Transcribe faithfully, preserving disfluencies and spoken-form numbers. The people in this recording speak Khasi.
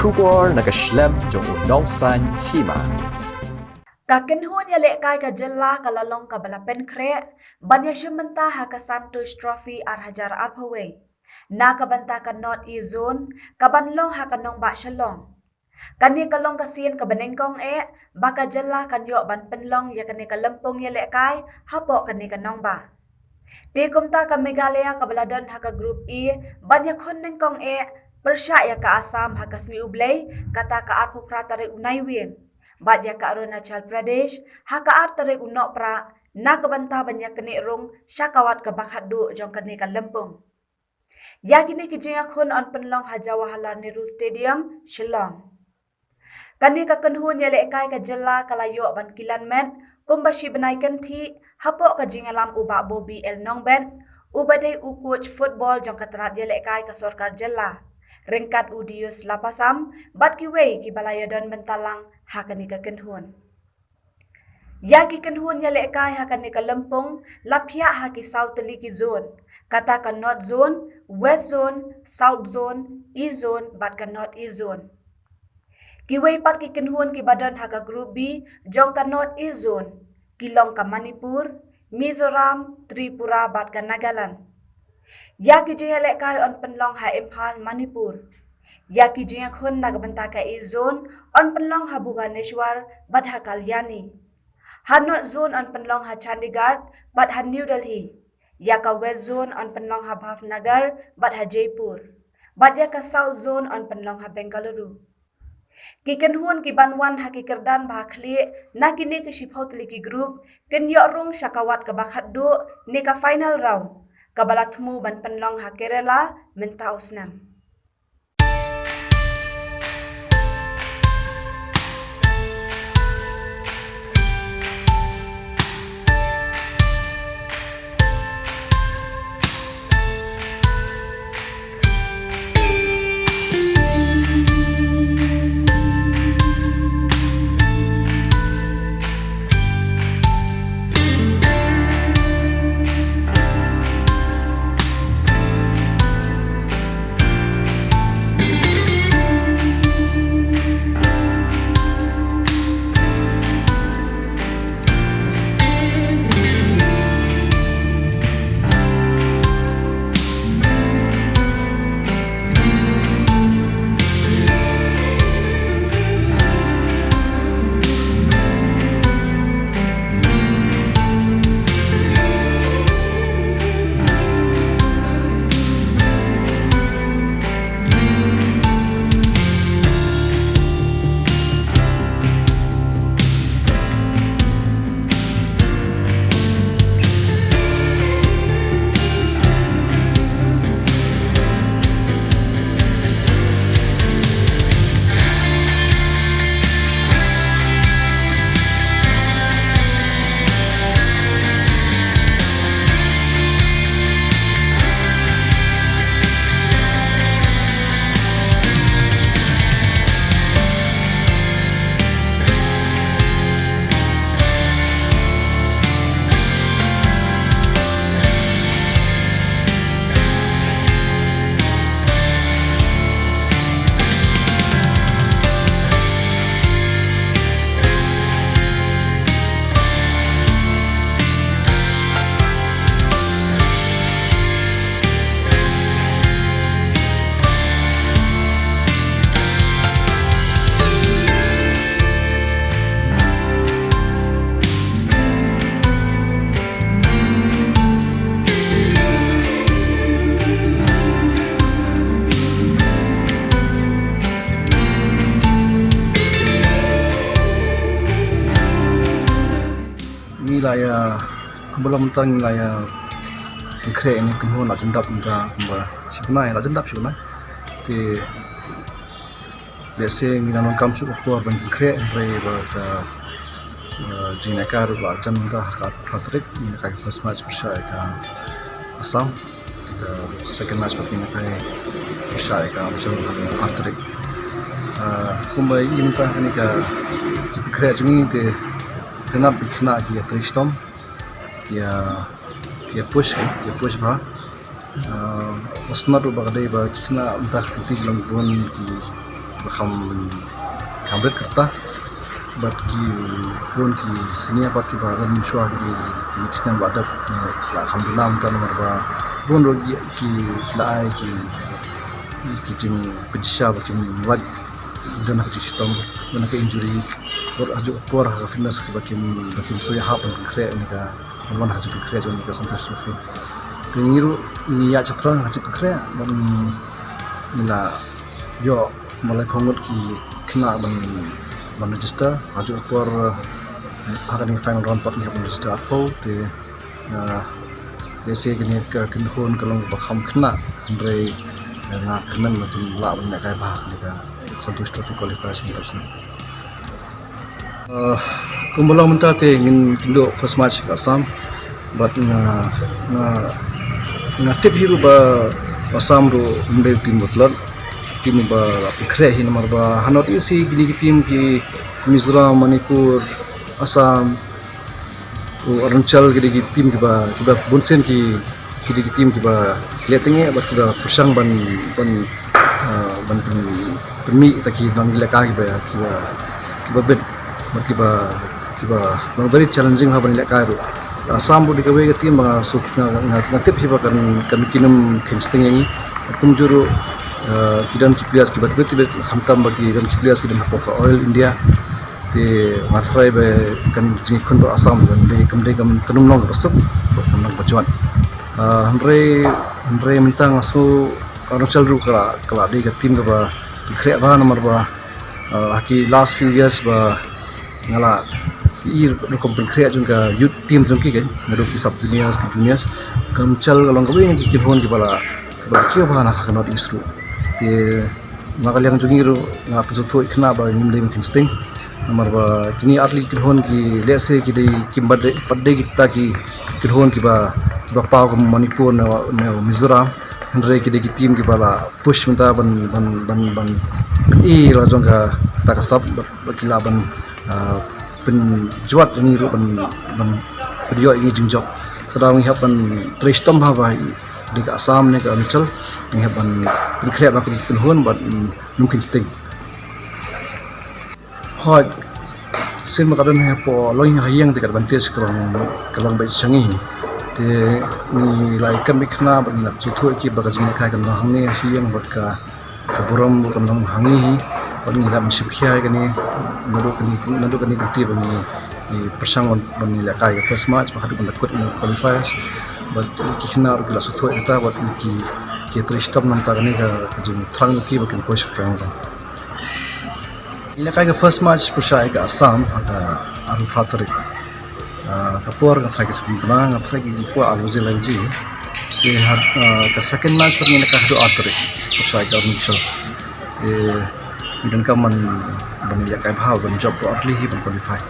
Khubor na ka shlem jong u nongsan hima. Ka kynhun ïalehkai ka jylla ka la long kaba la pynkhreh ban ïashim bynta ha ka Santosh Trophy ar hajar arphew wei na ka bynta ka North East Zone, kaban long ha ka nongbah Shillong. Kane ka long ka sien kaba nyngkong eh ba ka jylla kan ïoh ban pynlong ïa kane ka lympung ïalehkai hapoh kane ka nongbah. Te kumta ka Meghalaya kaba la don ha ka Group E ban ïakhun nyngkong eh pyrshah ïa ka Assam ha ka sngi U Blei, kata ka arphew phra tarik u Naiwieng, bad ïa ka Arunachal Pradesh ha ka ar tarik u Nohprah na ka bynta ban ïaknieh rung sha ka wat kaba khatduh jong kane ka lympung. Ïa kine ki jingïakhun yn pynlong ha Jawaharlal Nehru Stadium, Shillong. Kane ka kynhun ïalehkai ka jylla ka la ïoh ban kilan met kumba shi bnai kynthih hapoh ka jingïalam u Bah Bobby L Nongbet, uba dei u coach football jong ka tnat ïalehkai ka sorkar jylla, ryngkat u Dius Lapasam bad kiwei kiba la ïadon bynta lang ha kane ka kynhun. Ïa ki kynhun ïalehkai ha kane ka lympung la phiah ha ki saw tylli ki zone, kata ka North Zone, West Zone, South Zone, East Zone bad ka North East Zone. Kiwei pat ki kynhun kiba don ha ka Group B jong ka North East Zone ki long ka Manipur, Mizoram, Tripura bad ka Nagaland. Ïa ki jingïalehkai yn pynlong ha Imphal, Manipur. Ïa ki jingïakhun na ka bynta ka East Zone yn pynlong ha Bhubaneswar bad ha Kalyani. Ha North Zone yn pynlong ha Chandigarh bad ha New Delhi. Ïa ka West Zone yn pynlong ha Bhavnagar bad ha Jaipur. Bad ïa ka South Zone yn pynlong ha Bengaluru. Ki kynhun kiban wan ha ki kyrdan ba ha khlieh na kine ki shiphew tylli ki group kin ïoh rung sha ka wat kaba khatduh ne ka final round, kaba la thmu ban pynlong ha Kerala mynta u snem. Ngi la ïa, kumba long mynta ngi la ïa khreh ïa kane ka kynhun, la jan dap mynta kumba shi bnai, la jan dap shi bnai. Te lehse ngi nang donkam shuh ka por ban khreh, hynrei ba ka, eh, jingïalehkai ruh la jan mynta ha ka arphew phra tarik, ngi ïalehkai ka first match pyrshah ïa ka Assam. Ka second match pat ngi ïalehkai pyrshah ïa ka Arunachal ha ka ar tarik. Ah, kumba ïa mynta kane ka jingpynkhreh jong ngi te khynnah bad khynnah ki ïatrei shitom, ki ïa, ki ïa push, ki ïa push bha. Ah, la sngewtynnat ruh ba ka dei ba ki khynnah mynta ka kynti ki long bun ki Kham, kham rit kyrta. Bad ki bun ki senior bad kiba don mynshuwa ki, ki sniang ba dep, eh, la kham duna mynta namar ba bun ruh ki, ki, ki la ai ki, ki jingpynshisha ba kim lait, don ha ka jingshitom, don ha ka injury, bad ha juh ka por ha ka fitness kiba kim, ba kim shu ïahap ban pynkhreh ïa ka, ban wan ha ka jingpynkhreh jong ka Santosh Trophy. Te ngi ruh ngi ïaid shaphrang ha ka jingpynkhreh, bad ngi, ngi la ïoh kumba laiphew ngut ki khynnah ban, ban register. Ha juh ka por, ha kane final round pat ngi hap ban register arphew, te, ah, lehse kane ka kynhun ka long ba kham khynnah, hynrei, eh, nga kyrmen ba kin lah ban lehkai bha ha kane ka Santosh Trophy qualifiers mynta u snem. Ah, kumba long mynta te ngin kynduh first match ka Assam. Bad nga, nga, nga tip hi ruh ba Assam ruh ym dei u team ba tlot, team ba pynkhreh hi namar ba ha North East hi kine ki team ki Mizoram, Manipur, Assam, u Arunachal ki dei ki team kiba, kiba bun sien ki, ki dei ki team kiba leh tyngeh bad kiba pyrshang ban, ban, ah, ban pyn, pynmih ïa kita ki nongïalehkai kiba, kiba, kiba bit bad kiba, kiba long very challenging ha ban ïalehkai ruh. Assam ruh dei kawei ka team ba nga suk, nga, nga, nga tip hi ba kan, kan kin ym kheiñ sting ïa ngi. Kumjuh ruh, ah, ki don ki players kiba tbit tbit, khamtam ba ki don ki players ki don hapoh ka Oil India. Te nga tharai ba ka jingïakhun bad Assam kan dei, kan dei, kan, kan ym long kaba suk, kan long kaba jwat. Ah, hynrei, hynrei mynta nga sngew Arunachal ruh ka la, ka la dei ka team kaba pynkhreh bha namar ba, ah, ha ki last few years ba nga la ïohi rukom pynkhreh jong ka youth team jong ki, kan, naduh ki sub juniors, ki juniors. Ka Arunachal ka long kawei na ki kynhun kiba la, kiba la kiew bha na ha ka North East ruh. Te na ka liang jong ngi ruh nga pynsngewthuh ïa kane ba ngim dei ban kheiñ sting. Namar ba kine ar tylli ki kynhun ki lehse ki dei, kim pat dei, pat dei kita ki kynhun kiba, kiba paw kum Manipur ne, ne Mizoram. Hynrei ki dei ki team kiba la push mynta ban, ban, ban, ban pyni la jong kata ka sap, ba, ba ki lah ban, ah, pynjwat ïa ngi ruh ban, ban pynïoh ïa ngi jingjop. Ka daw ngi hap ban trei shitom bha ba dei ka Assam ne ka Arunachal, ngi hap ban pynkhreh bha ka kynhun bad, mm, ym kheiñ sting. Hooid, sien ba ka don hapoh, long ha ïing te ka advantage ka long, ka long beit sha ngi. Te ngi la ïakynduh beit khnang bad ngi la sngewthuh ïa ki ba ka jingïalehkai kan long hangne ha ïing bad ka, ka burom kan long ha ngi hi. Bad ngi la mynshim khia ïa kane, naduh kane, naduh kane ka kynti ba ngi, ngi pyrshang ban, ban ïalehkai ka first match, ba haduh ban da kut ïa ka qualifiers. Bad ki khynnah ruh ki la sngewthuh ïa kata, bad ki, ki trei shitom na ka bynta kane ka, ka jingthrang jong ki ba kin poi sha final round. Ngi ïalehkai ka first match pyrshah ïa ka Assam ha ka arphew phra tarik. Ah, ka por nga tharai ka sngewbha, nga tharai ki por ar baje lai baje. Te ha, ah, ka second match pat ngi ïalehkai haduh ar tarik pyrshah ïa ka Arunachal. Te ngi donkam ban, ban ïalehkai bha, ban jop early hi ban qualify.